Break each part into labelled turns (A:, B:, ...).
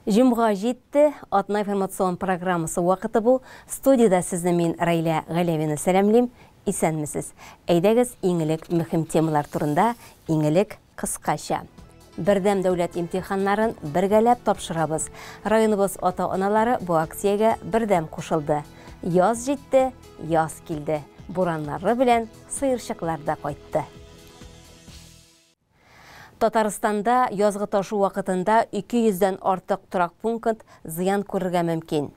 A: Җомга җитте, атна информацион программасы вакыты бу. Студиядә сезне мин, Раилә Галәвина сәламлим. Исәнмесез. Әйдәгез, иң элек мөһим темалар турында, иң элек кыскача. Бердәм дәүләт имтиханнарын бергәләп тапшырабыз. Районыбыз ата-аналары бу акциягә бердәм кушылды. Яз җитте, яз килде. Бураннары белән сыерчыклар да кайтты. Татарстанда язгы ташу вакытында 200 дән артык торак пункт зыян күрергә мөмкин.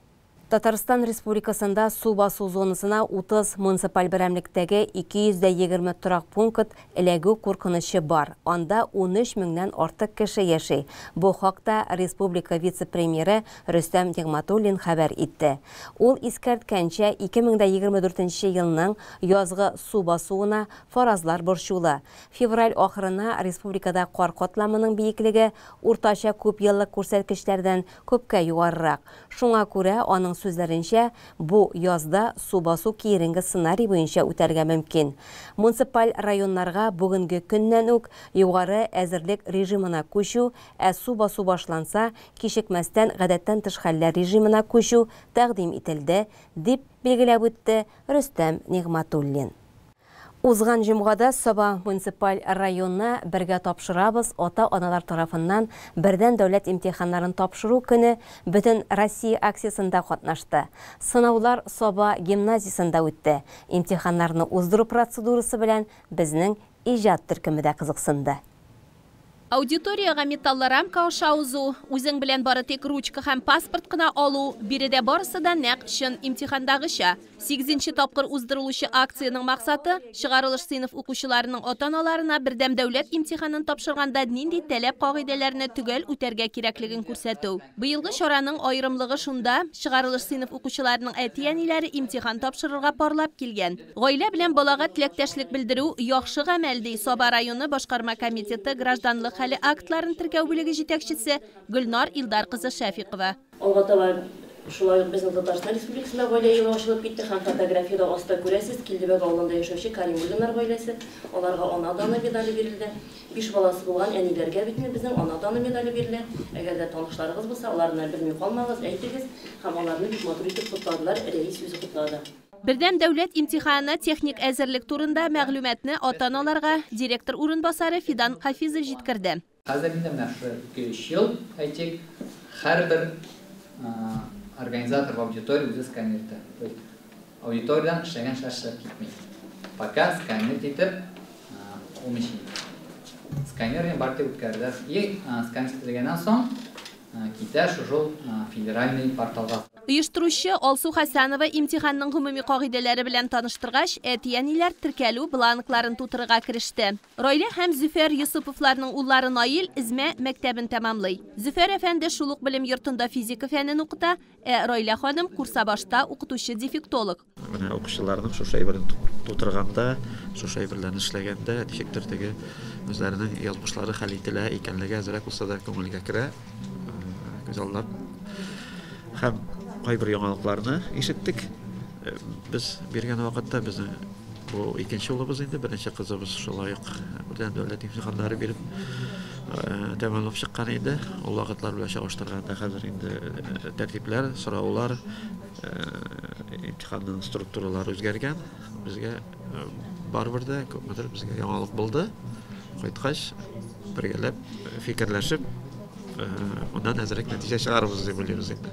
A: Татарстан Республикасында су басу зонасына 30 муниципаль берәмлектәге 220 торак пункт эләгү куркынычы бар. Анда 13 меңнән артык кеше яши. Бу хакта республика вице-премьеры Рөстәм Нигъмәтуллин хәбәр итте. Ул искәрткәнчә, 2024 елның язгы су басуына фаразлар борчулы. Февраль ахырына республикада кар катламының биеклеге уртача күпьеллык күрсәткечләрдән күпкә югарырак. Шуңа күрә, аның сүзләренчә, бу язда су басу киеренке сценарий буенча үтәргә мөмкин. Муниципаль районнарга бүгенге көннән үк югары әзерлек режимына күчү, ә су басу башланса, кичекмәстән гадәттән тыш хәлләр режимына күчү тәкъдим ителде, дип билгеләп үтте Рөстәм Нигъмәтуллин. Узган җомгада Саба муниципаль районы Бергә тапшырабыз ата-аналар тарафыннан бердәм дәүләт имтиханнарын тапшыру көне бөтен Россия акциясендә катнашты. Сынаулар Саба гимназиясендә үтте. Имтиханнарны уздыру процедурасы белән безнең иҗат төркеме дә кызыксынды.
B: Аудиториягә металлы рамка аша узу, үзең белән бары тик ручка һәм паспорт кына алу, биредә барысы да нәкъ чын имтихандагыча. 8нче тапкыр уздырылучы акциянең максаты чыгарылыш сыйныф укучыларының ата-аналарына бердәм дәүләт имтиханын тапшырганда нинди таләп кагыйдәләрне төгәл үтәргә кирәклеген күрсәтү. Быелгы чараның аерымлыгы шунда, чыгарылыш сыйныф укучыларының әти-әниләре имтихан тапшырырга парлап килгән. Гаилә белән балага теләктәшлек белдерү яхшы гамәл, ди Саба районы башкарма комитеты гражданлык хәле актларын теркәү бүлеге җитәкчесе Гөлнар Илдар кызы Шәфикова.
C: Алга таба шулай ук безнең Татарстан Республикасында гаилә елы ачылып китте һәм фотографиядә аста күрәсез, Килдебәк авылында яшәүче Каримуллиннар гаиләсе, аларга Ана даны медале бирелде. 5 баласы булган әниләргә бит инде безнең Ана даны медале бирелә. Әгәр дә танышларыгыз булса, аларны белми калмагыз, әйтегез һәм аларны бик матур итеп котладылар, рәис үзе котлады.
B: Бердәм дәүләт имтиханына техник әзерлек турында мәгълүматны ата-аналарга директор урынбасары Фидан Хафизов җиткерде.
D: Хәзер инде менә шушы 2-3 ел, әйтик, һәрбер организатор в аудитории үзе сканер итә. То есть аудиториядан эшләгән эшләр чыгып китми. Пока сканер итеп, ул мешает. Сканер бар дип үткәрде. И сканер ителгәннән соң китә шул федеральный порталга.
B: Оештыручы Алсу Хасанова имтиханның гомуми кагыйдәләре белән таныштыргач, әти-әниләр теркәлү бланкларын тутырырга кереште. Раилә һәм Зөфәр Юсуповларның уллары Наил Эзмә мәктәбен тәмамлый. Зөфәр әфәнде шул ук белем йортында физика фәнен укыта, ә Раилә ханым Курсабашта укытучы дефектолог.
E: Менә укучыларның шушы әйберне тутырганда, шушы әйберләрне эшләгәндә, ничектер теге үзләренең язмышлары хәл ителә икәнлеге әзрәк булса да күңелгә керә. Күзаллап. Һәм кайбер яңалыкларны ишеттек. Без биргән вакытта безнең бу икенче улыбыз инде, беренче кызыбыз шулай ук бердәм дәүләт имтиханнары биреп тәмамлап чыккан иде. Ул вакытлар белән чагыштырганда хәзер инде тәртипләр, сораулар, имтиханның структуралары үзгәргән. Безгә барыбер дә күпмедер безгә яңалык булды. Кайткач бергәләп фикерләшеп, моннан әзрәк нәтиҗә чыгарырбыз дип уйлыйбыз инде.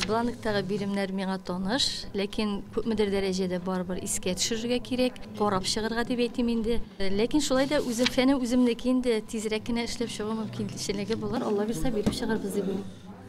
F: Бланктагы биремнәр миңа таныш, ләкин күпмедер дәрәҗәдә барыбер искә төшерергә кирәк, карап чыгарга дип әйтим инде. Ләкин шулай да үзем фәне үземнеке инде тизрәк кенә эшләп чыгу мөмкинчелеге булыр. Алла бирсә биреп чыгарбыз дип уйлыйм.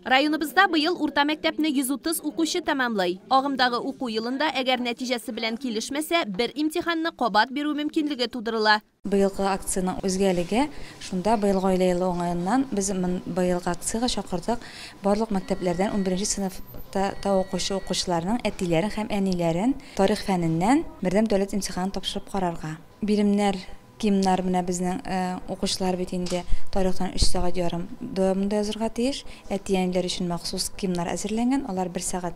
B: Районыбызда быел урта мәктәпне 130 укучы тәмамлый. Агымдагы уку елында әгәр нәтиҗәсе белән килешмәсә, бер имтиханны кабат бирү мөмкинлеге тудырыла.
G: Быелгы акциянең үзгәлеге шунда, быел гаилә елы уңаеннан без быелгы акциягә чакырдык барлык мәктәпләрдән 11 сыйныфта та укучы укучыларның әтиләрен һәм әниләрен тарих фәненнән бердәм дәүләт имтиханын тапшырып карарга. Биремнәр, кимнәр менә безнең укучылар бит инде тарихтан 3 сәгать ярым дәвамында язырга тиеш. Әти-әниләр өчен махсус кимнәр әзерләнгән, алар 1 сәгать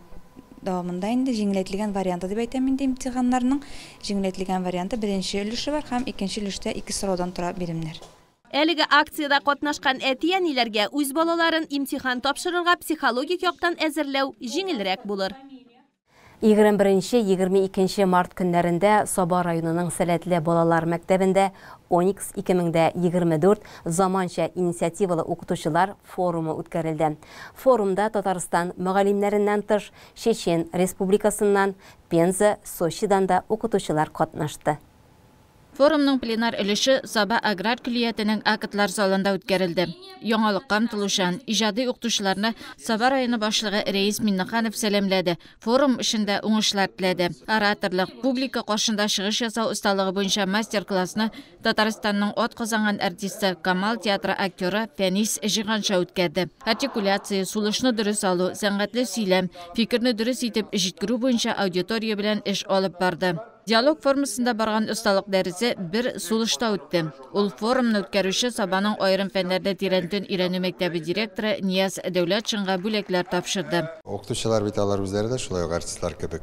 G: дәвамында инде җиңеләйтелгән варианты дип әйтәм инде имтиханнарның җиңеләйтелгән варианты беренче өлеше бар һәм икенче өлештә 2 сораудан тора биремнәр.
B: Әлеге акциядә катнашкан әти-әниләргә үз балаларын имтихан тапшырырга психологик яктан әзерләү җиңелрәк булыр.
A: 21-22 март көннәрендә Саба районының Сәләтле балалар мәктәбендә Оникс 2024 заманча инициативалы укытучылар форумы үткәрелде. Форумда Татарстан мөгаллимнәреннән тыш Чечен Республикасыннан, Пенза, Сочидан да укытучылар катнашты.
H: Форумның пленар өлеше Саба аграр көллиятенең актлар залында үткәрелде. Яңалыкка омтылучан иҗади укытучыларны Саба районы башлыгы Рәис Миннеханов сәламләде. Форум эшендә уңышлар теләде. Ораторлык, публика каршында чыгыш ясау осталыгы буенча мастер-классны Татарстанның атказанган артисты, Камал театры актеры Фәнис Җиһанша үткәрде. Артикуляция, сулышны дөрес алу, сәнгатьле сөйләм, фикерне дөрес итеп җиткерү буенча аудитория белән эш алып барды. Диалог формасында барган осталык дәресе бер сулышта үтте. Ул форумны үткәрүче Сабаның аерым фәннәрдә тирәнтен өйрәнү мәктәбе директоры Нияз Дәүләтшинга бүләкләр тапшырды.
I: Укытучылар бит алар үзләре дә шулай ук артистлар кебек.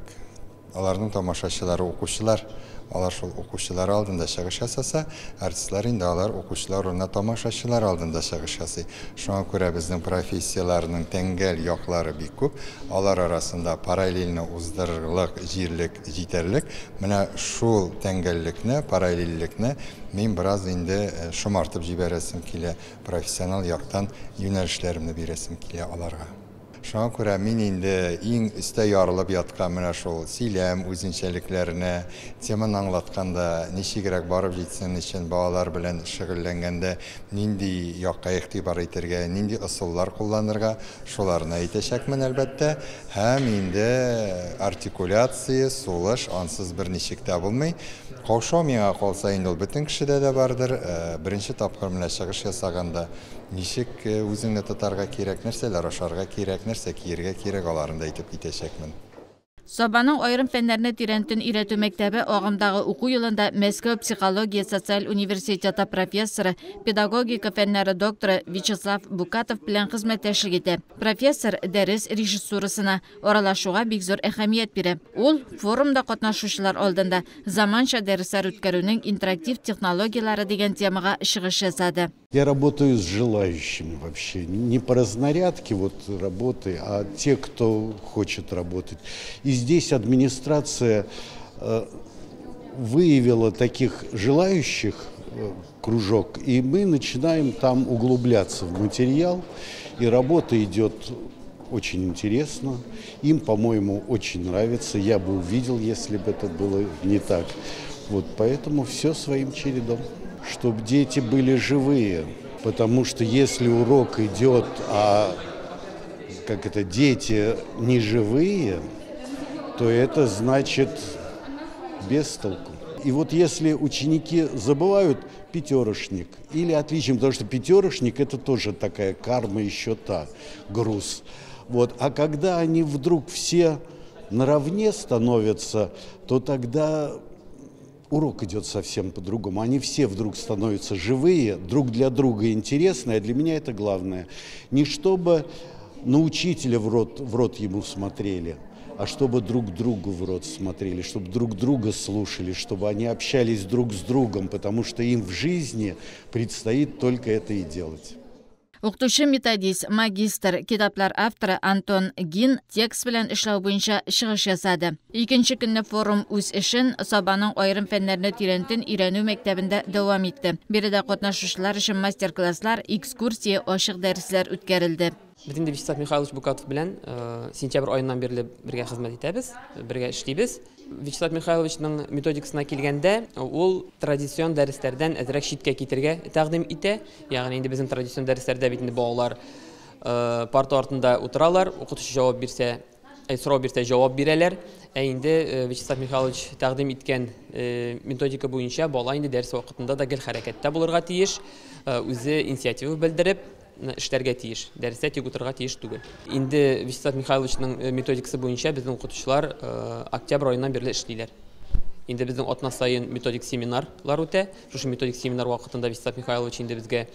I: Аларның тамашачылары укучылар. Алар шул укучылар алдында чыгыш ясаса, артистлар инде алар укучылар урынына тамашачылар алдында чыгыш ясый. Шуңа күрә безнең профессияләрнең тәңгәл яклары бик күп. Алар арасында параллельне уздырырлык җирлек җитәрлек. Менә шул тәңгәллекне, параллельлекне мин бераз инде шомартып җибәрәсем килә, профессионал яктан юнәлешләремне бирәсем килә аларга. Шуңа күрә мин инде иң өстә ярылып яткан менә шул сөйләм үзенчәлекләренә, теманы аңлатканда ничегрәк барып җитсен өчен балалар белән шөгыльләнгәндә нинди якка игътибар итәргә, нинди ысуллар кулланырга, шуларны әйтәчәкмен әлбәттә. Һәм инде артикуляция, сулыш ансыз берничек тә булмый. Каушау миңа калса инде ул бөтен кешедә дә бардыр. Беренче тапкыр менә чыгыш ясаганда ничек үзеңне тотарга кирәк, нәрсәләр ашарга кирәк, нәрсә киергә кирәк, аларын да әйтеп китәчәкмен.
H: Сабаның аерым фәннәрне тирәнтен өйрәтү мәктәбе агымдагы уку елында Мәскәү психология социаль университеты профессоры, педагогика фәннәре докторы Вячеслав Букатов белән хезмәттәшлек итә. Профессор дәрес режиссурасына аралашуга бик зур әһәмият бирә. Ул форумда катнашучылар алдында заманча дәресләр үткәрүнең интерактив технологияләре дигән темага чыгыш ясады.
J: Я работаю с желающими вообще, не по разнарядке вот работы, а те, кто хочет работать. И здесь администрация выявила таких желающих кружок, и мы начинаем там углубляться в материал, и работа идет очень интересно. Им, по-моему, очень нравится. Я бы увидел, если бы это было не так. Вот, поэтому все своим чередом. Чтобы дети были живые, потому что если урок идет, а как это, дети не живые, то это значит без толку. И вот если ученики забывают пятерошник или отличник, потому что пятерошник это тоже такая карма еще та, груз. Вот. А когда они вдруг все наравне становятся, то тогда урок идет совсем по-другому. Они все вдруг становятся живые, друг для друга интересные, а для меня это главное. Не чтобы на учителя в рот ему смотрели, а чтобы друг другу в рот смотрели, чтобы друг друга слушали, чтобы они общались друг с другом, потому что им в жизни предстоит только это и делать.
H: Укытучы методист, магистр, китаплар авторы Антон Гин текст белән эшләү буенча чыгыш ясады. Икенче көнне форум үз эшен Сабаның аерым фәннәрне тирәнтен өйрәнү мәктәбендә дәвам итте. Биредә катнашучылар өчен мастер-класслар, экскурсия, ачык дәресләр үткәрелде.
K: Без инде Вячеслав Михайлович Букатов белән сентябрь аеннан бирле бергә хезмәт итәбез, бергә эшлибез. Вячеслав Михайловичның методикасына килгәндә, ул традицион дәресләрдән әзрәк читкә китергә тәкъдим итә. Ягъни инде безнең традицион дәресләрдә бит инде балалар парта артында утыралар, укытучы җавап бирсә, сорау бирсә җавап бирәләр. Ә инде Вячеслав Михайлович тәкъдим иткән методика буенча бала инде дәрес вакытында да гел хәрәкәттә булырга тиеш, үзе инициатива белдереп эшләргә тиеш, дәрестә тик утырырга тиеш түгел. Инде Вячеслав Михайловичның методикасы буенча безнең укытучылар октябрь аеннан бирле эшлиләр. Инде безнең атна саен методик семинарлар үтә. Шушы методик семинар вакытында Вячеслав Михайлович инде безгә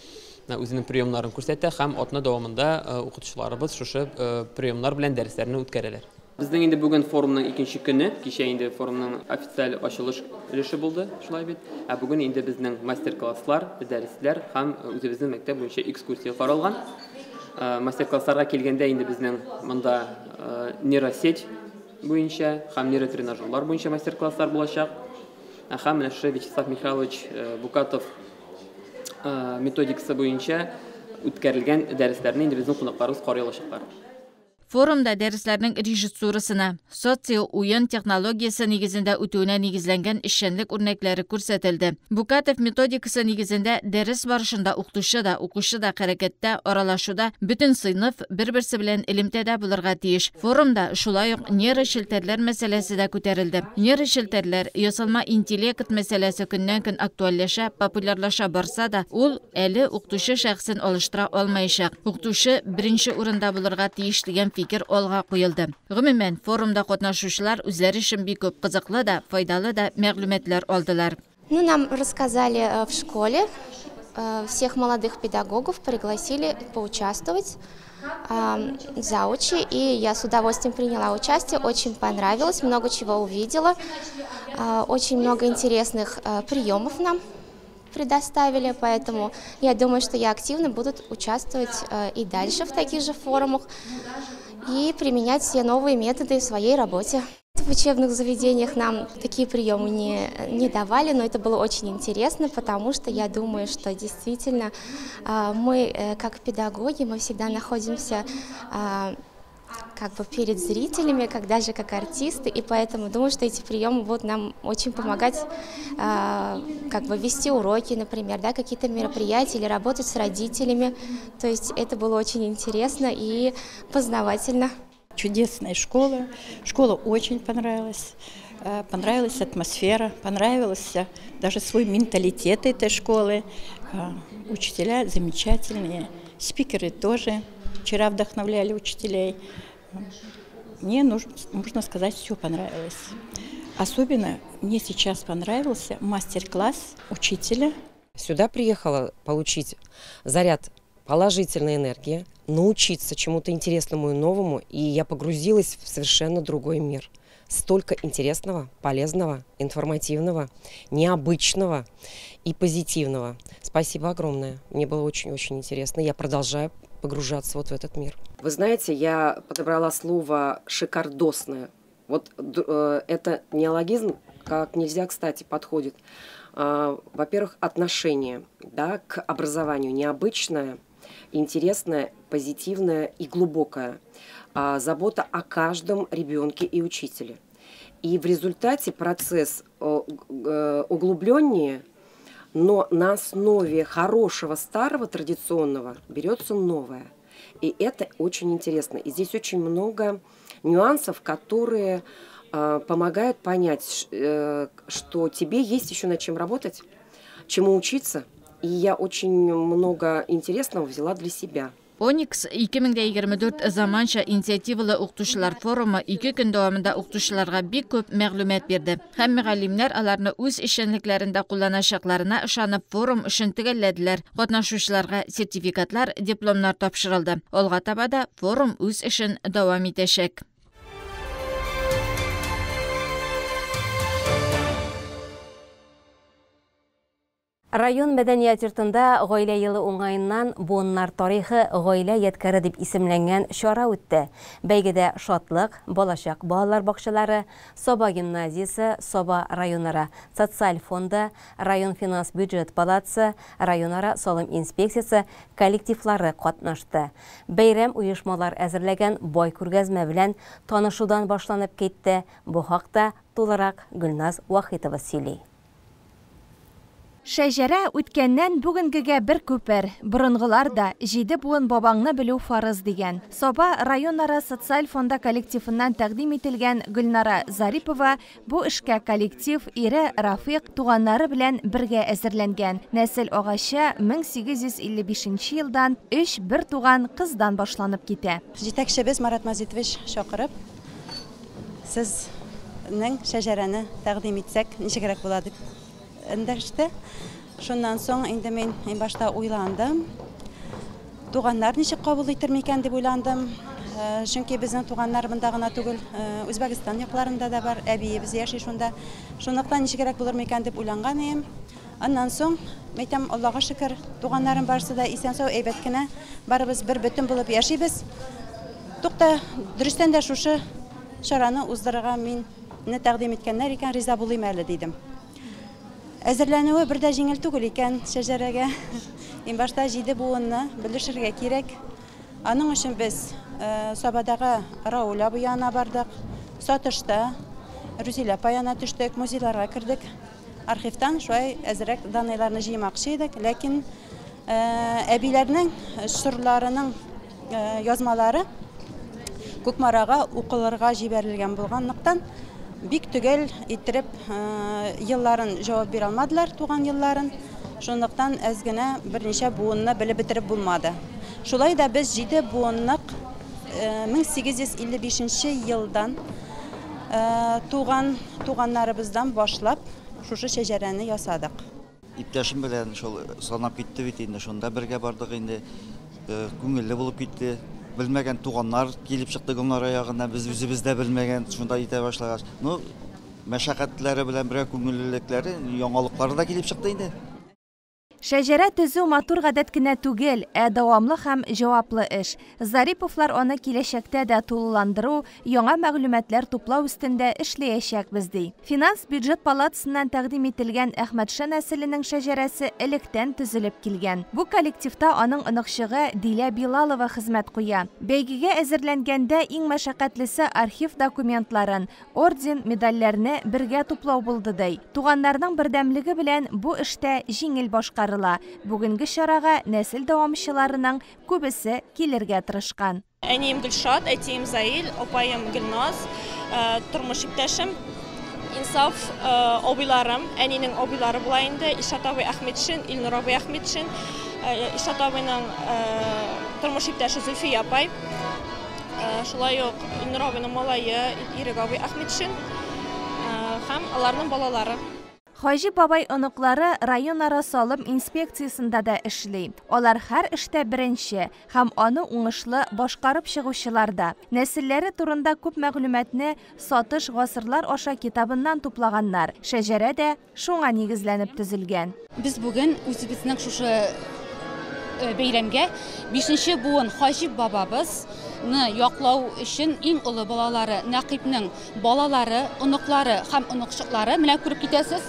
K: үзенең приемнарын күрсәтә һәм атна дәвамында укытучыларыбыз шушы приемнар белән дәресләрне үткәрәләр. Безнең инде бүген форумның икенче көне, кичә инде форумның официаль ачылыш өлеше булды, шулай бит. Ә бүген инде безнең мастер-класслар, дәресләр һәм үзебезнең мәктәп буенча экскурсия каралган. Мастер-классларга килгәндә инде безнең монда нейросеть буенча һәм нейротренажерлар буенча мастер-класслар булачак. Һәм менә шушы Вячеслав Михайлович Букатов методикасы буенча үткәрелгән дәресләрне инде безнең кунакларыбыз карый алачаклар.
H: Форумда дәресләрнең режиссурасына, социо-уен технологиясе нигезендә үтүенә нигезләнгән эшчәнлек үрнәкләре күрсәтелде. Букатов методикасы нигезендә дәрес барышында укытучы да, укучы да хәрәкәттә, аралашуда, бөтен сыйныф бер-берсе белән элемтәдә булырга тиеш. Форумда шулай ук нейрочелтәрләр мәсьәләсе дә күтәрелде. Нейрочелтәрләр, ясалма интеллект мәсьәләсе көннән-көн актуальләшә, популярлаша барса да, ул әле укытучы шәхесен алыштыра алмаячак. Укытучы беренче урында булырга тиеш дигән фикер алга куелды. Гомумән, форумда катнашучылар үзләре өчен бик күп кызыклы да, файдалы да мәгълүматлар алдылар.
L: Ну, нам рассказали в школе, всех молодых педагогов пригласили поучаствовать заучи, и я с удовольствием приняла участие, очень понравилось, много чего увидела, очень много интересных приемов нам предоставили, поэтому я думаю, что я активно буду участвовать и дальше в таких же форумах и применять все новые методы в своей работе. В учебных заведениях нам такие приемы не давали, но это было очень интересно, потому что я думаю, что действительно мы, как педагоги, мы всегда находимся как бы перед зрителями, как даже как артисты, и поэтому думаю, что эти приемы будут нам очень помогать как бы вести уроки, например, да, какие-то мероприятия или работать с родителями. То есть это было очень интересно и познавательно.
M: Чудесная школа. Школа очень понравилась. Понравилась атмосфера, понравился даже свой менталитет этой школы. Учителя замечательные, спикеры тоже вчера вдохновляли учителей. Мне, можно сказать, все понравилось. Особенно мне сейчас понравился мастер-класс учителя.
N: Сюда приехала получить заряд положительной энергии, научиться чему-то интересному и новому, и я погрузилась в совершенно другой мир. Столько интересного, полезного, информативного, необычного и позитивного. Спасибо огромное. Мне было очень-очень интересно. Я продолжаю погружаться вот в этот мир. Вы знаете, я подобрала слово «шикардосное». Вот это неологизм, как нельзя, кстати, подходит. Во-первых, отношение, да, к образованию необычное, интересное, позитивное и глубокое. Забота о каждом ребенке и учителе. И в результате процесс углубленнее, но на основе хорошего старого традиционного берется новое. И это очень интересно. И здесь очень много нюансов, которые помогают понять, что тебе есть еще над чем работать, чему учиться. И я очень много интересного взяла для себя.
H: Оникс 2024 заманча инициативалы укытучылар форумы 2 көн дәвамында укытучыларга бик күп мәгълүмат бирде. Һәм мөгаллимнәр аларны үз эшчәнлекләрендә кулланачакларына ышанып форум эшен төгәлләделәр. Катнашучыларга сертификатлар, дипломнар тапшырылды. Алга таба да форум үз эшен дәвам итәчәк.
A: Район мәдәният йортында гаилә елы уңаеннан буыннар тарихы гаилә ядкәре дип исемләнгән чара үтте. Бәйгедә Шатлык, Балачак балалар бакчалары, Саба гимназиясе, Саба районара социаль фонды, район финанс бюджет палатасы, районара салым инспекциясе коллективлары катнашты. Бәйрәм оешмалар әзерләгән бай күргәзмә белән танышудан башланып китте. Бу хакта тулырак Гөлназ Вахитова сөйли.
O: Шәҗәрә үткәннән бүгенгегә бер күпер. Борынгылар да 7 буын бабаңны белү фарыз дигән. Саба районара социаль фонда коллективыннан тәкъдим ителгән Гөлнара Зарипова бу эшкә коллектив ире Рафик туганнары белән бергә әзерләнгән. Нәсел агачы 1855 елдан 3 бер туган кыздан башланып китә.
P: Җитәкчебез Марат Мазитович чакырып, сезнең шәҗәрәне тәкъдим итсәк, ничегрәк була дип эндәште. Шуннан соң инде мин башта уйландым. Туганнар ничек кабул итер микән дип уйландым. Чөнки безнең туганнар монда гына түгел, Үзбәкстан якларында да бар, әбиебез яши шунда. Шунлыктан ничегрәк булыр микән дип уйланган идем. Аннан соң, әйтәм, Аллага шөкер, туганнарым барысы да исән-сау, әйбәт кенә, барыбыз бер бөтен булып яшибез. Тукта, дөрестән дә шушы чараны уздырырга мине тәкъдим иткәннәр икән, риза булыйм әле, дидем. Әзерләнүе бер дә җиңел түгел икән шәҗәрәгә. Иң башта 7 буынны белешергә кирәк. Аның өчен без Сабадагы Рауль абый янына бардык, Сатышта Рүзилә апа янына төштек, музейларга кердек. Архивтан шулай әзрәк данныйларны җыймакчы идек, ләкин әбиләрнең чорларының язмалары Кукмарага укылырга җибәрелгән булганлыктан, бик төгәл иттереп елларын җавап бирә алмадылар, туган елларын. Шунлыктан әз генә берничә буынны белеп бетереп булмады. Шулай да без 7 буынлык 1855 елдан туган туганнарыбыздан башлап шушы шәҗәрәне ясадык.
Q: Иптәшем белән шул санап китте бит инде, шунда бергә бардык инде. Күңелле булып китте. Белмәгән туганнар килеп чыкты Гөлнара ягыннан, без үзебез дә белмәгән, шунда итә башлагач. Ну, мәшәкатьләре белән бергә күңеллелекләре, яңалыклары да килеп чыкты инде.
O: Шәҗәрә төзү матур гадәт кенә түгел, ә дәвамлы һәм җаваплы эш. Зариповлар аны киләчәктә дә тулыландыру, яңа мәгълүматлар туплау өстендә эшләячәкбез, ди. Финанс бюджет палатасыннан тәкъдим ителгән Әхмәтша нәселенең шәҗәрәсе электән төзелеп килгән. Бу коллективта аның оныкчыгы Дилә Билалова хезмәт куя. Бәйгегә әзерләнгәндә иң мәшәкатьлесе архив документларын, орден, медальләрне бергә туплау булды, ди. Туганнарның бердәмлеге белән бу эштә җиңел башкарыла. Бүгенге чарага нәсел дәвамчыларының күбесе килергә тырышкан.
R: Әнием Гөлшат, әтием Заил, апаем Гөлназ, тормыш иптәшем Инсаф, абыйларым, әнинең абыйлары була инде, Илшат абый Әхмәтшин, Илнур абый Әхмәтшин, Илшат абыйның тормыш иптәше Зөлфия апай, шулай ук Илнур абыйның малае Ирек абый Әхмәтшин һәм аларның балалары.
O: Хаҗи бабай оныклары районара салым инспекциясендә дә эшли. Алар һәр эштә беренче һәм аны уңышлы башкарып чыгучылар да. Нәселләре турында күп мәгълүматны Сатыш гасырлар аша китабыннан туплаганнар. Шәҗәрә дә шуңа нигезләнеп төзелгән.
S: Без бүген үзебезнең шушы бәйрәмгә 5нче буын Хаҗи бабабызны яклау өчен иң олы балалары, Нәкыйпнең балалары, оныклары һәм оныкчыклары менә күреп китәсез.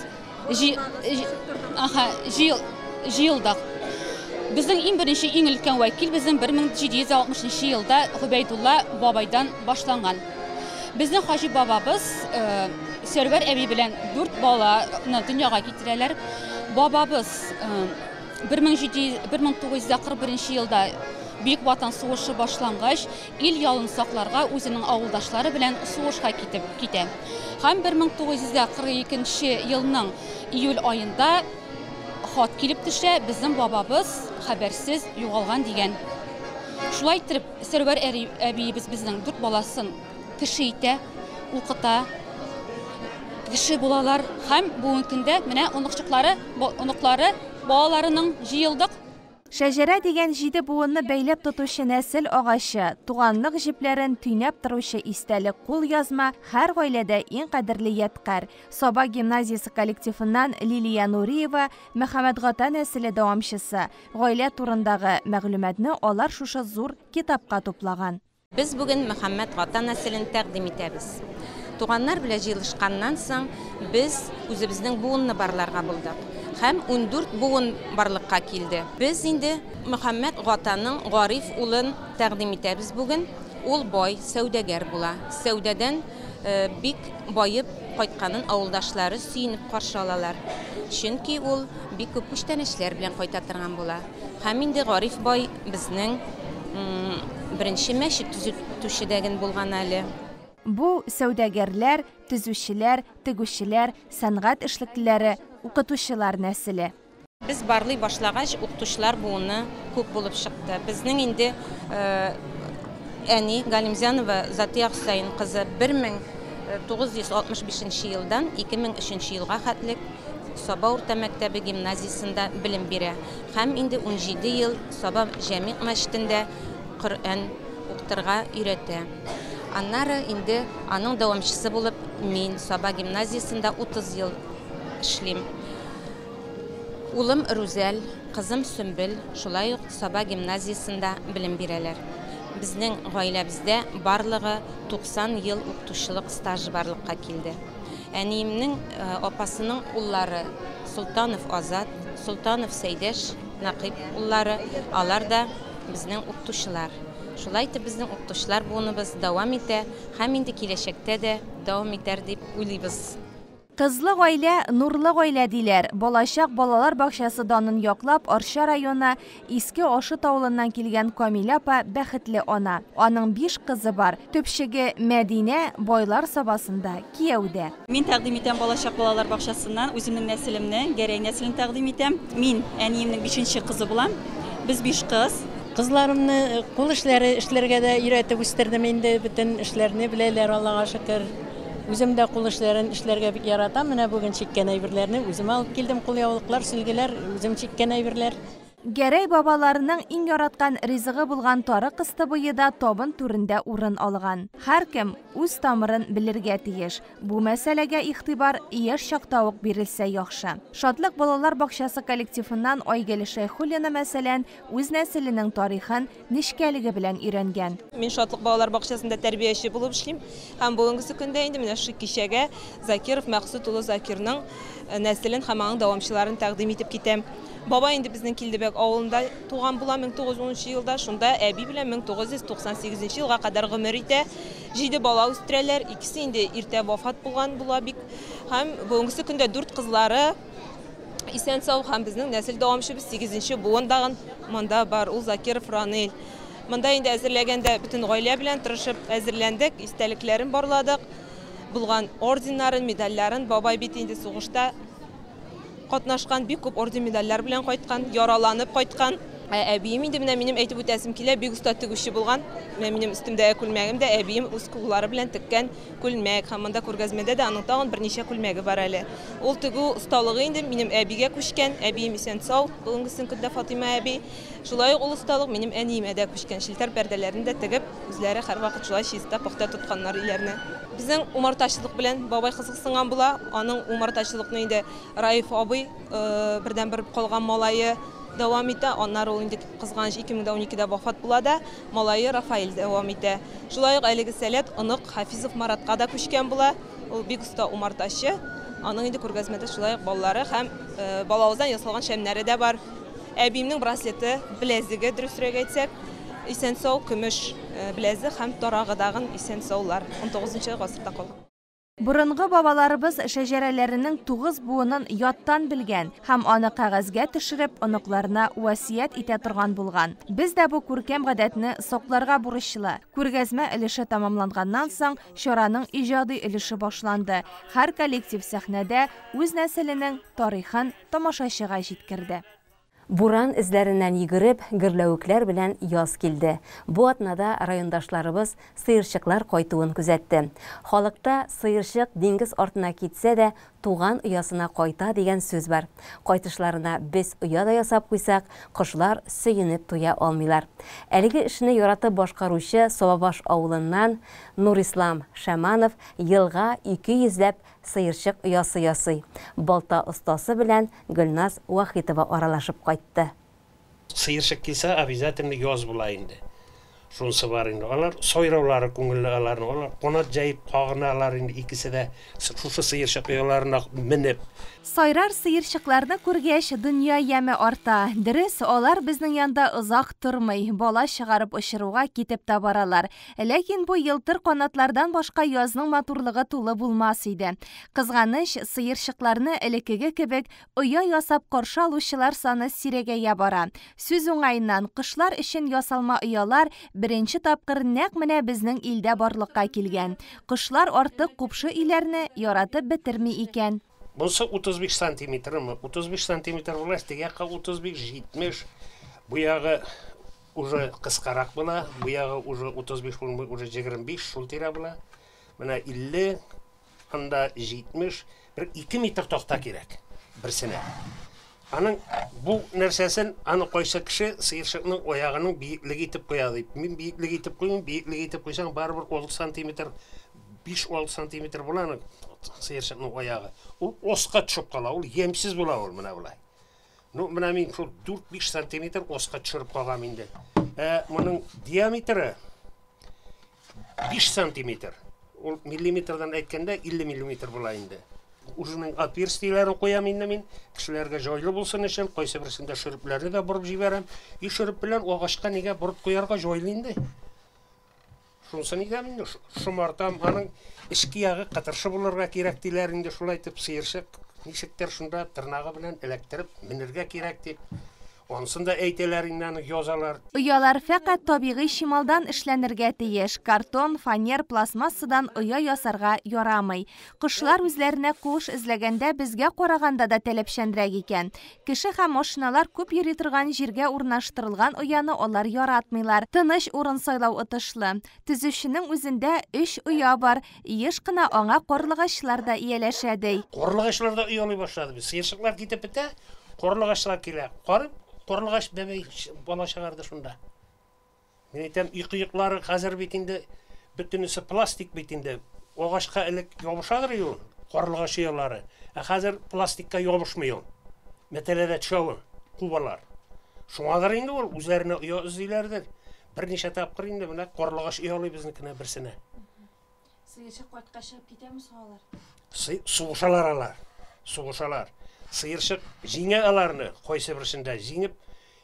S: Җыелдык. Безнең иң беренче, иң өлкән вәкил безнең 1760 елда Гобәйдулла бабайдан башланган. Безнең Хаҗи бабабыз Сәрвәр әби белән 4 баланы дөньяга китерәләр. Бабабыз 1941 елда Бөек Ватан сугышы башлангач, ил ялын сакларга үзенең авылдашлары белән сугышка китеп китә. Һәм 1942 елның июль аенда хат килеп төшә, безнең бабабыз хәбәрсез югалган дигән. Шулай итеп, Сәрвәр әбиебез безнең 4 баласын кеше итә, укыта, кеше булалар һәм бүгенге көндә менә оныкчыклары, оныклары, балаларының җыелдык.
O: Шәҗәрә дигән 7 буынны бәйләп тотучы нәсел агачы, туганлык җепләрен төйнәп торучы истәлек кул язма һәр гаиләдә иң кадерле ядкарь. Саба гимназиясе коллективыннан Лилия Нуриева Мөхәммәт Гата нәселе дәвамчысы. Гаилә турындагы мәгълүматны алар шушы зур китапка туплаган.
T: Без бүген Мөхәммәт Гата нәселен тәкъдим итәбез. Туганнар белән җыелышканнан соң без үзебезнең буынны барларга булдык. Һәм 14 буын барлыкка килде. Без инде Мөхәммәт Гатаның Гариф улын тәкъдим итәбез бүген. Ул бай, сәүдәгәр була. Сәүдәдән бик байып кайтканын авылдашлары сөенеп каршы алалар. Чөнки ул бик күп күчтәнәчләр белән кайта торган була. Һәм инде Гариф бай безнең беренче мәчет төзүчедәген булган әле.
O: Бу сәүдәгәрләр, төзүчеләр, тегүчеләр, сәнгать эшлеклеләре, укытучылар нәселе.
T: Без барлый башлагач, укытучылар буыны күп булып чыкты. Безнең инде әни Галимзянова Затия Хусаин кызы 1965 елдан 2003 елга хәтлек Саба урта мәктәбе гимназиясендә белем бирә. Һәм инде 17 ел Саба җәмигъ мәчетендә Коръән укытырга өйрәтә. Аннары инде аның дәвамчысы булып мин Саба гимназиясендә 30 ел эшлим. Улым Рүзәл, кызым Сөмбел шулай ук Саба гимназиясендә белем бирәләр. Безнең гаиләбездә барлыгы 90 ел укытучылык стажы барлыкка килде. Әниемнең апасының уллары Солтанов Азат, Солтанов Сәйдәш, Нәкыйп уллары, алар да безнең укытучылар. Шулай итеп безнең укытучылар буыныбыз дәвам итә һәм инде киләчәктә дә дәвам итәр дип уйлыйбыз.
O: Кызлы гаилә, нурлы гаилә диләр. Балачак балалар бакчасы данын яклап, Арча районы Иске Ашыт авылыннан килгән Камилә апа бәхетле ана. Аның биш кызы бар. Төпчеге Мәдинә Байлар Сабасында кияүдә.
U: Мин тәкъдим итәм Балачак балалар бакчасыннан үземнең нәселемне, Гәрәй нәселен тәкъдим итәм. Мин әниемнең бишенче кызы булам. Без биш кыз.
V: Кызларымны кул эшләре эшләргә дә өйрәтеп үстердем инде, бөтен эшләрне беләләр, Аллага шөкер. Үзем дә кул эшләрен эшләргә бик яратам. Менә бүген чиккән әйберләрне үзем алып килдем, кулъяулыклар, сөлгеләр, үзем чиккән әйберләр.
O: Гәрәй бабаларының иң яраткан ризыгы булган тары кыстыбые да табын түрендә урын алган. Һәркем үз тамырын белергә тиеш. Бу мәсьәләгә игътибар яшь чакта ук бирелсә яхшы. Шатлык балалар бакчасы коллективыннан Айгөл Шәйхуллина, мәсәлән, үз нәселенең тарихын нечкәлеге белән өйрәнгән.
W: Мин Шатлык балалар бакчасында тәрбияче булып эшлим һәм бүгенгесе көндә инде менә шушы кичәгә Закиров Мәкъсүт улы Закирның нәселен һәм аның дәвамчыларын тәкъдим итеп китәм. Бабай инде безнең Килдебәк авылында туган була 1910 елда, шунда әби белән 1998 елга кадәр гомер итә. 7 бала үстерәләр, икесе инде иртә вафат булган була бик. Һәм бүгенгесе көндә 4 кызлары исән-сау һәм безнең нәсел дәвамчыбыз 8нче буын дагын монда бар, ул Закиров Ранил. Монда инде әзерләгәндә бөтен гаилә белән тырышып әзерләндек, истәлекләрен барладык, булган орденнарын, медальләрен. Бабай бит инде сугышта катнашкан, бик күп орден медальләр белән кайткан, яраланып кайткан. Әбием инде менә минем әйтеп үтәсем килә, бик оста тегүче булган. Менә минем өстемдәге күлмәгем дә әбием үз куллары белән теккән күлмәк. Һәм монда күргәзмәдә дә аның тагын берничә күлмәге бар әле. Ул тегү осталыгы инде минем әбигә күчкән. Әбием исән-сау, бүгенгесен көндә Фатыйма әби. Шулай ук ул осталык минем әниемә дә күчкән. Челтәр пәрдәләрен дә тегеп, үзләре һәрвакыт шулай чиста, пөхтә тотканнар өйләрне. Безнең умартачылык белән бабай кызыксынган була. Аның умартачылыкны инде Раиф абый, бердән-бер калган малае дәвам итә. Аннары ул инде кызганыч 2012-дә вафат була да, малае Рафаэль дәвам итә. Шулай ук әлеге сәләт онык Хафизов Маратка да күчкән була. Ул бик оста умартачы. Аның инде күргәзмәдә шулай ук балалары һәм балавыздан ясалган шәмнәре дә бар. Әбиемнең браслеты, беләзеге, дөресрәк әйтсәк, исән-сау көмеш беләзе һәм тарагы дагын исән-саулар 19 гасырда калган.
O: Борынгы бабаларыбыз шәҗәрәләренең 9 буынын яттан белгән һәм аны кәгазьгә төшереп, оныкларына васыять итә торган булган. Без дә бу күркәм гадәтне сакларга бурычлы. Күргәзмә өлеше тәмамланганнан соң, чараның иҗади өлеше башланды. Һәр коллектив сәхнәдә үз нәселенең тарихын тамашачыга җиткерде.
A: Буран эзләреннән йөгереп, гөрләвекләр белән яз килде. Бу атнада райондашларыбыз сыерчыклар кайтуын күзәтте. Халыкта сыерчык диңгез артына китсә дә, туган оясына кайта дигән сүз бар. Кайтышларына без оя да ясап куйсак, кошлар сөенеп туя алмыйлар. Әлеге эшне яратып башкаручы Сабабаш авылыннан Нурислам Шаманов елга 200 ләп сыерчык оясы ясый. Балта остасы белән Гөлназ Вахитова аралашып кайтты.
X: Сыерчык килсә, обязательно яз була инде. Шунысы бар инде. Алар сайраулары күңелле аларның. Алар канат җәеп кагыналар инде икесе дә шушы сыерчык ояларына менеп.
O: Сайрар сыерчыкларны күргәч, дөнья яме арта. Дөрес, алар безнең янда озак тормый, бала чыгарып очыруга китеп тә баралар. Ләкин бу елтыр канатлардан башка язның матурлыгы тулы булмас иде. Кызганыч, сыерчыкларны элеккеге кебек оя ясап каршы алучылар саны сирәгәя бара. Сүз уңаеннан, кошлар өчен ясалма оялар беренче тапкыр нәкъ менә безнең илдә барлыкка килгән. Кошлар артык купшы өйләрне яратып бетерми икән.
X: Булса 35 сантиметрмы? 35 сантиметр булгач, теге якка 35, 70. Бу ягы уже кыскарак була, бу ягы уже 35 булмый, уже 25 шул тирә була. Менә 50, анда 70, бер 2 метр такта кирәк берсенә. Аның бу нәрсәсен, аны кайсы кеше сыерчыкның аягының биеклеге итеп куя дип. Мин биеклеге итеп куймыйм, биеклеге итеп куйсаң, барыбер 6 сантиметр, 5-6 сантиметр була аның сыерчыкның аягы. Ул оска төшеп кала, ул ямьсез була ул менә болай. Ну, менә мин шул 4-5 сантиметр оска төшереп калгам инде. Ә моның диаметры 5 сантиметр. Ул миллиметрдан әйткәндә 50 миллиметр була инде. Үзенең отверстиеләрен куям инде мин, кешеләргә җайлы булсын өчен, кайсы берсендә шөрепләрне дә борып җибәрәм. И шөреп белән агачка нигә борып куярга җайлы инде. Шунысы нигә инде шомартам, аның эчке ягы кытыршы булырга кирәк диләр инде, шулай итеп сыерчык ничектер шунда тырнагы белән эләктереп менергә кирәк дип. Анысын да әйтәләр инде, аны язалар.
O: Оялар фәкать табигый чималдан эшләнергә тиеш. Картон, фанер, пластмассадан оя ясарга ярамый. Кошлар үзләренә куыш эзләгәндә безгә караганда да таләпчәнрәк икән. Кеше һәм машиналар күп йөри торган җиргә урнаштырылган ояны алар яратмыйлар. Тыныч урын сайлау отышлы. Төзүченең үзендә 3 оя бар. Еш кына аңа карлыгачлар да ияләшә ди.
X: Карлыгачлар да оялый башлады. Сыерчыклар китеп бетә, карлыгачлар килә. Карып, карлыгач бәбәй бала чыгарды шунда. Мин әйтәм, йокы йоклары хәзер бит инде бөтенесе пластик бит инде. Агачка элек ябышадыр ул, карлыгач оялары. Ә хәзер пластикка ябышмый ул. Мәтәләдә төшә ул, кубалар. Шуңадыр инде ул үзләренә оя эзлиләрдер. Берничә тапкыр инде менә карлыгач оялый безнекенә берсенә.
G: Сыерчык кайткач чыгып китәме соң алар?
X: Сугышалар алар. Сугышалар. Сыерчык җиңә аларны, кайсы берсендә җиңеп,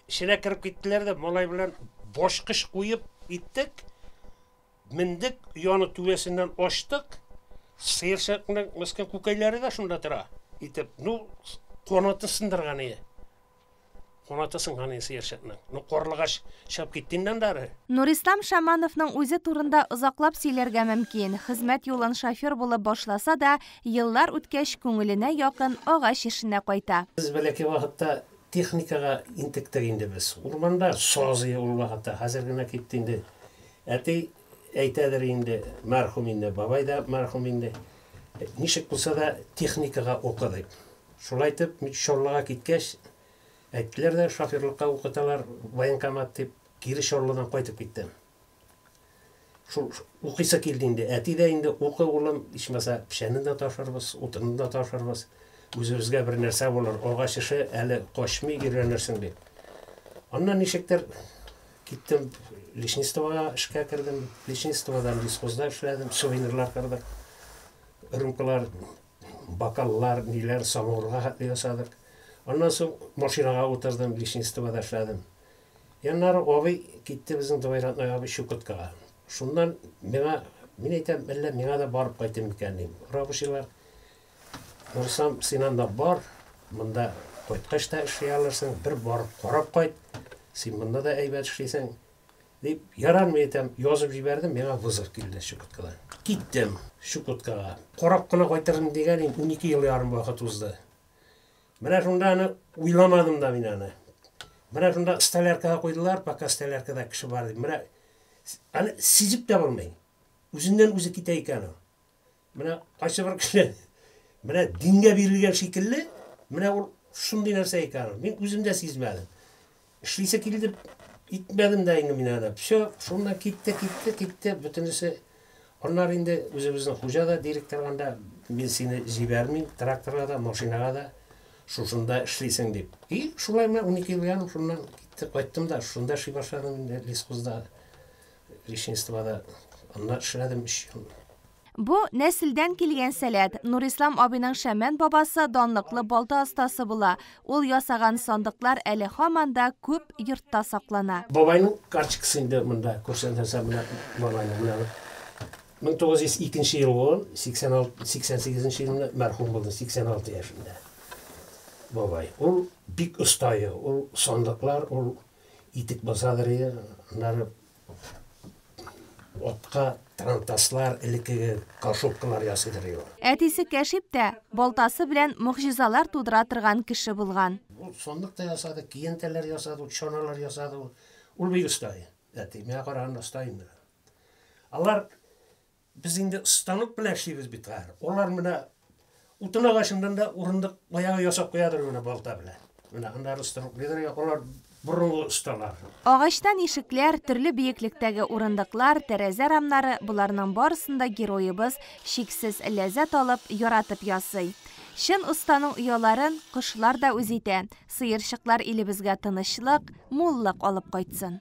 X: эченә кереп киттеләр дә, малай белән башкыч куеп иттек. Мендек, ояны түбәсеннән ачтык. Сыерчыкның мескен күкәйләре дә шунда тора. Итеп, ну, канаты сындырган иде. Канаты сынган иде сыерчыкның. Ну, карлыгач чыгып китте инде андары.
O: Нурислам Шамановның үзе турында озаклап сөйләргә мөмкин. Хезмәт юлын шофер булып башласа да, еллар үткәч күңеленә якын агач эшенә кайта.
X: Без бәләкәй вакытта техникага интектек инде без. Урманда саз ие ул вакытта, хәзер генә китте инде. Әти әйтәдер инде, мәрхүм инде, бабай да мәрхүм инде. Ничек булса да техникага укы дип. Шулай итеп, мин Чаллыга киткәч, әйттеләр дә, шоферлыкка укыталар, военкомат дип, кире Чаллыдан кайтып киттем. Шул укыйсы килде инде. Әти дә инде укы, улым, ичмаса печәнен дә ташырбыз, утынын да ташырбыз. Үзебезгә бер нәрсә булыр, агач эше әле качмый өйрәнерсең дип. Аннан ничектер киттем, лесничествога эшкә кердем. Лесничестводан лесхозда эшләдем, сувенирлар кырдык. Рюмкалар, бокаллар, ниләр, самавырга хәтле ясадык. Аннан соң машинага утырдым, лесничествода эшләдем. Яннары абый китте безнең двоюродной абый Чукоткага. Шуннан миңа, мин әйтәм, әллә миңа да барып кайтыйм микән дим. Рабочийлар, Нурислам, син анда бар, монда кайткач та эшли алырсың, бер барып карап кайт, син монда да әйбәт эшлисең дип, ярар, мин әйтәм, язып җибәрдем, миңа вызов килде Чукоткадан. Киттем Чукоткага. Карап кына кайтырым дигән инде 12 ел ярым вакыт узды. Менә шунда аны уйламадым да мин аны. Менә шунда столяркага куйдылар, пока столяркада кеше бар дип. Менә аны сизеп тә булмый. Үзеннән үзе китә икән ул. Менә кайсы бер кеше менә дингә бирелгән шикелле, менә ул шундый нәрсә икән ул. Мин үзем дә сизмәдем. Эшлисе килде, итмәдем дә инде мин аны. Всё, шуннан китте, китте, китте, бөтенесе. Аннары инде үзебезнең хуҗа да директор анда, мин сине җибәрмим, тракторга да, машинага да, шушында эшлисең дип. И шулай менә 12 ел ярым шуннан китте, кайттым да, шунда эшли башладым инде, лесхозда, лесничествода. Анда эшләдем 3 ел.
O: Бу нәселдән килгән сәләт. Нурислам абыйның шәмән бабасы данлыклы балта остасы була. Ул ясаган сандыклар әле һаман да күп йортта саклана.
X: Бабайның карточкасы инде монда күрсәтелсә, менә бабайның менә 1902 ел ул, 88 елында мәрхүм булды, 86 яшендә. Бабай. Ул бик оста иде. Ул сандыклар, ул итек басадыр иде, аннары атка трантаслар, элеккеге кошопкалар ясыйдыр иде.
O: Әтисе Кәшип тә балтасы белән могҗизалар тудыра торган кеше булган.
X: Ул сандык та ясады, киентәләр ясады, ул чаналар ясады. Ул бик оста иде. Әти, миңа караганда оста инде. Алар без инде станок белән эшлибез бит хәзер. Алар менә утын агачыннан да урындык аягы ясап куядыр менә балта белән. Менә аннары строк лидер, алар борынгы осталар.
O: Агачтан ишекләр, төрле биеклектәге урындыклар, тәрәзә рамнары боларның барысын да героебыз чиксез ләззәт алып, яратып ясый. Чын останың ояларын кошлар да үз итә. Сыерчыклар илебезгә тынычлык, муллык алып кайтсын.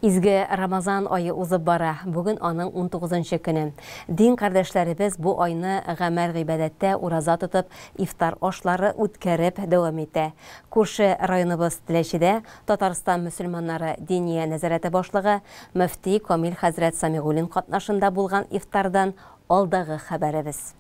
A: Изге Рамазан ае узып бара. Бүген аның 19 көне. Дин кардәшләребез бу айны гамәл гыйбадәттә ураза тотып, ифтар ашлары үткәреп дәвам итә. Күрше районыбыз Теләчедә Татарстан мөселманнары Диния нәзарәте башлыгы мөфти Камил хәзрәт Самигуллин катнашында булган ифтардан алдагы хәбәребез.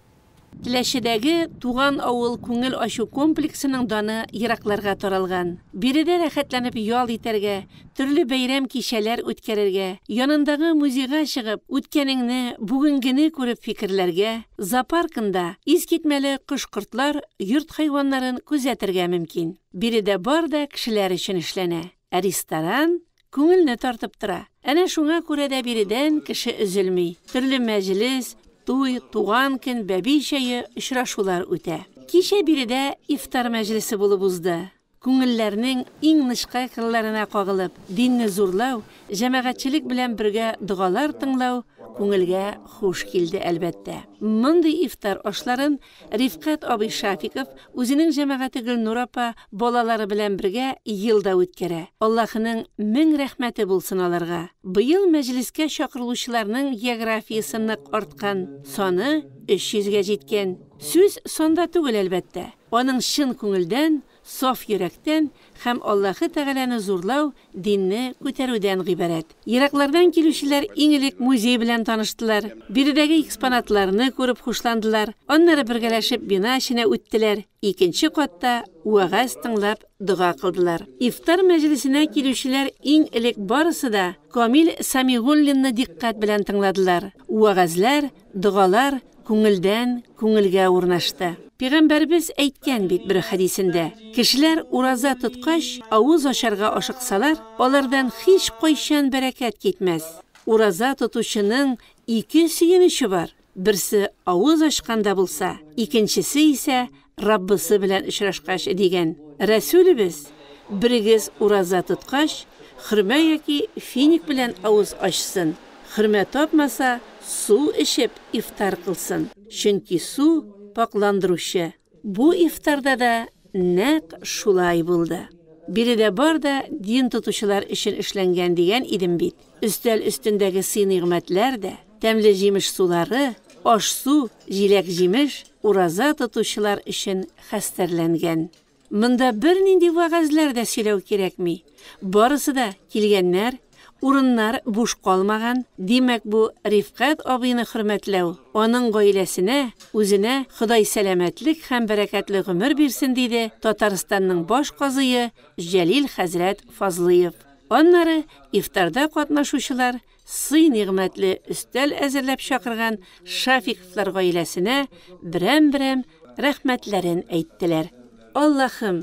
C: Теләчедәге Туган авыл күңел ачу комплексының даны еракларга таралган. Биредә рәхәтләнеп ял итәргә, төрле бәйрәм кичәләр үткәрергә, янындагы музейга чыгып, үткәнеңне, бүгенгене күреп фикерләргә, зоопаркында искитмәле кош-кортлар, йорт хайваннарын күзәтергә мөмкин. Биредә бар да кешеләр өчен эшләнә. Ә ресторан күңелне тартып тора. Әнә шуңа күрә дә биредән кеше өзелми. Төрле мәҗлес, туй, туган көн, бәби чәе, очрашулар үтә. Кичә биредә ифтар мәҗлесе булып узды. Күңелләрнең иң нечкә кылларына кагылып, динне зурлау, җәмәгатьчелек белән бергә догалар тыңлау күңелгә хуш килде әлбәттә. Мондый ифтар ашларын Рифкать абый Шафиков үзенең җәмәгате Гөлнур апа балалары белән бергә елда үткәрә. Аллаһының мең рәхмәте булсын аларга. Быел мәҗлескә чакырылучыларның географиясе нык арткан, саны 300гә җиткән. Сүз санда түгел әлбәттә. Аның чын күңелдән, саф йөрәктән һәм Аллаһы Тәгаләне зурлау, динне күтәрүдән гыйбарәт. Ераклардан килүчеләр иң элек музей белән таныштылар. Биредәге экспонатларны күреп хушландылар. Аннары бергәләшеп бина эченә үттеләр. Икенче катта вәгазь тыңлап дога кылдылар. Ифтар мәҗлесенә килүчеләр иң элек барысы да Камил Самигуллинны дикъкать белән тыңладылар. Вәгазьләр, догалар күңелдән күңелгә урнашты. Пәйгамбәрбез әйткән бит бер хәдисендә: кешеләр ураза тоткач, авыз ачарга ашыксалар, алардан һич кайчан бәрәкәт китмәс. Ураза тотучының ике сөенече бар. Берсе авыз ачканда булса, икенчесе исә Раббысы белән очрашкач дигән. Рәсүлебез, берегез ураза тоткач, хөрмә яки финик белән авыз ачсын. Хөрмә тапмаса, су эчеп ифтар кылсын. Чөнки су пакландыручы. Бу ифтарда да нәкъ шулай булды. Биредә бар да дин тотучылар өчен эшләнгән дигән идем бит. Өстәл өстендәге сый-нигъмәтләр дә, тәмле җимеш сулары, аш-су, җиләк-җимеш ураза тотучылар өчен хәстәрләнгән. Монда бернинди вәгазьләр дә сөйләү кирәкми. Барысы да килгәннәр, урыннар буш калмаган. Димәк, бу Рифкать абыйны хөрмәтләү, аның гаиләсенә, үзенә Ходай сәламәтлек һәм бәрәкәтле гомер бирсен, диде Татарстанның баш казые Җәлил хәзрәт Фазлыев. Аннары ифтарда катнашучылар сый-нигъмәтле өстәл әзерләп чакырган Шафиковлар гаиләсенә берәм-берәм рәхмәтләрен әйттеләр. Аллаһым,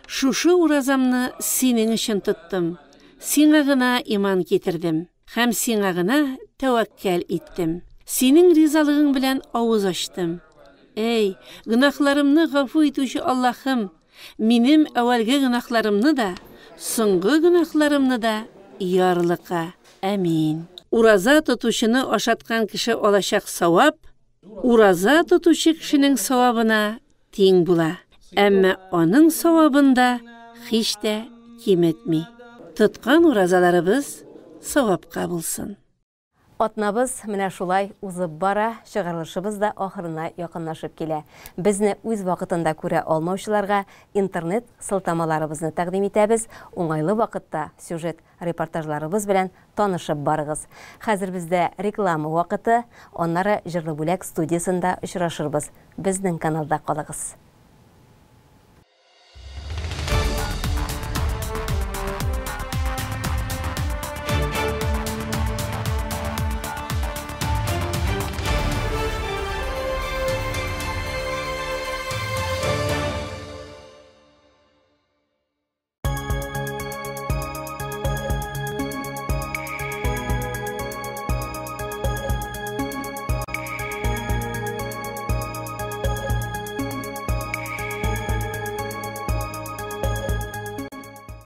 C: шушы уразамны синең өчен тоттым, сиңа гына иман китердем һәм сиңа гына тәвәккәл иттем. Синең ризалыгың белән авыз ачтым. Эй, гөнаһларымны гафу итүче Аллаһым, минем әүвәлге гөнаһларымны да, соңгы гөнаһларымны да ярлыка. Амин. Ураза тотучыны ашаткан кеше алачак савап, ураза тотучы кешенең савабына тиң була. Әмма аның савабын да һич тә киметми. Тоткан уразаларыбыз савапка булсын.
A: Атнабыз менә шулай узып бара, чыгарылышыбыз да ахырына якынлашып килә. Безне үз вакытында күрә алмаучыларга интернет сылтамаларыбызны тәкъдим итәбез. Уңайлы вакытта сюжет репортажларыбыз белән танышып барыгыз. Хәзер бездә реклама вакыты, аннары Җырлы бүләк студиясендә очрашырбыз. Безнең каналда калыгыз.